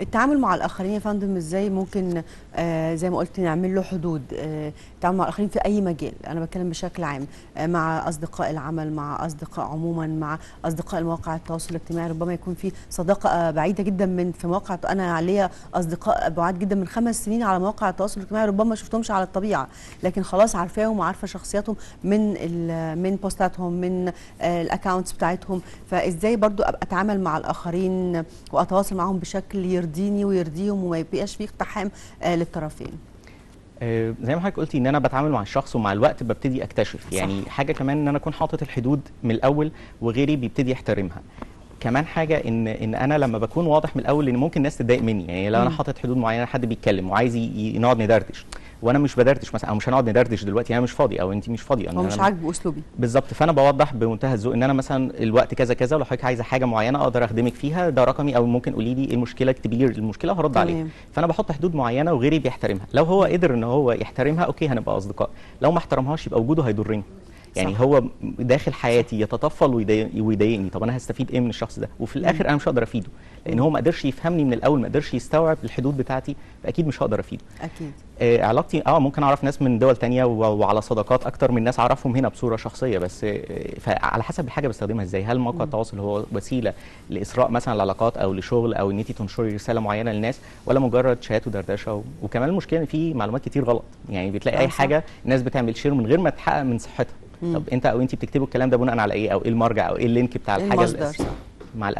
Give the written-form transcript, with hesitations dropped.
التعامل مع الاخرين يا فندم ازاي ممكن زي ما قلت نعمل له حدود؟ التعامل مع الاخرين في اي مجال، انا بتكلم بشكل عام، مع اصدقاء العمل، مع اصدقاء عموما، مع اصدقاء المواقع التواصل الاجتماعي. ربما يكون في صداقه بعيدة جدا من في مواقع، انا ليا اصدقاء بعاد جدا من 5 سنين على مواقع التواصل الاجتماعي، ربما ما شفتهمش على الطبيعه، لكن خلاص عارفاهم وعارفه شخصياتهم من بوستاتهم، من ال accounts بتاعتهم. فازاي برضو ابقى اتعامل مع الاخرين واتواصل معاهم بشكل يرضيني ويرضيهم وما يبقاش فيه اقتحام للطرفين؟ زي ما حضرتك قلتي ان انا بتعامل مع الشخص ومع الوقت ببتدي اكتشف. يعني حاجة كمان ان انا اكون حاطط الحدود من الاول وغيري بيبتدي يحترمها. كمان حاجة ان انا لما بكون واضح من الاول، ان ممكن الناس تتضايق مني. يعني لو انا حاطط حدود معينه، حد بيتكلم وعايز نقعد ندردش وانا مش بدردش مثلا، او مش هنقعد ندردش دلوقتي، انا مش فاضي او انت مش فاضيه. هو مش عاجبه اسلوبي. بالظبط. فانا بوضح بمنتهى الذوق ان انا مثلا الوقت كذا كذا، ولو حضرتك عايزه حاجة معينة اقدر اخدمك فيها، ده رقمي، او ممكن قولي لي ايه المشكله، اكتبي لي المشكلة وهرد عليها. فانا بحط حدود معينة وغيري بيحترمها. لو هو قدر ان هو يحترمها okay، هنبقى اصدقاء. لو ما احترمهاش يبقى وجوده هيضرني. يعني هو داخل حياتي يتطفل ويضايقني، طب انا هستفيد ايه من الشخص ده؟ وفي الاخر انا مش هقدر افيده، لان هو ما قدرش يفهمني من الاول، ما قدرش يستوعب الحدود بتاعتي، فاكيد مش هقدر افيده. علاقتي ممكن اعرف ناس من دول تانية وعلى صداقات اكتر من ناس اعرفهم هنا بصورة شخصيه، بس فعلى حسب الحاجة بستخدمها ازاي. هل موقع التواصل هو وسيلة لاثراء مثلا العلاقات او لشغل او ان انت تنشري رسالة معينة للناس، ولا مجرد شات ودردشه؟ وكمان المشكلة ان في معلومات كتير غلط، يعني بتلاقي اي حاجة الناس بتعمل share من غير ما تحقق من صحتها. طب انت او انت بتكتبوا الكلام ده بناء على ايه؟ او ايه المرجع؟ او ايه ال link بتاع إيه الحاجة؟ المصدر؟ مع الاسف.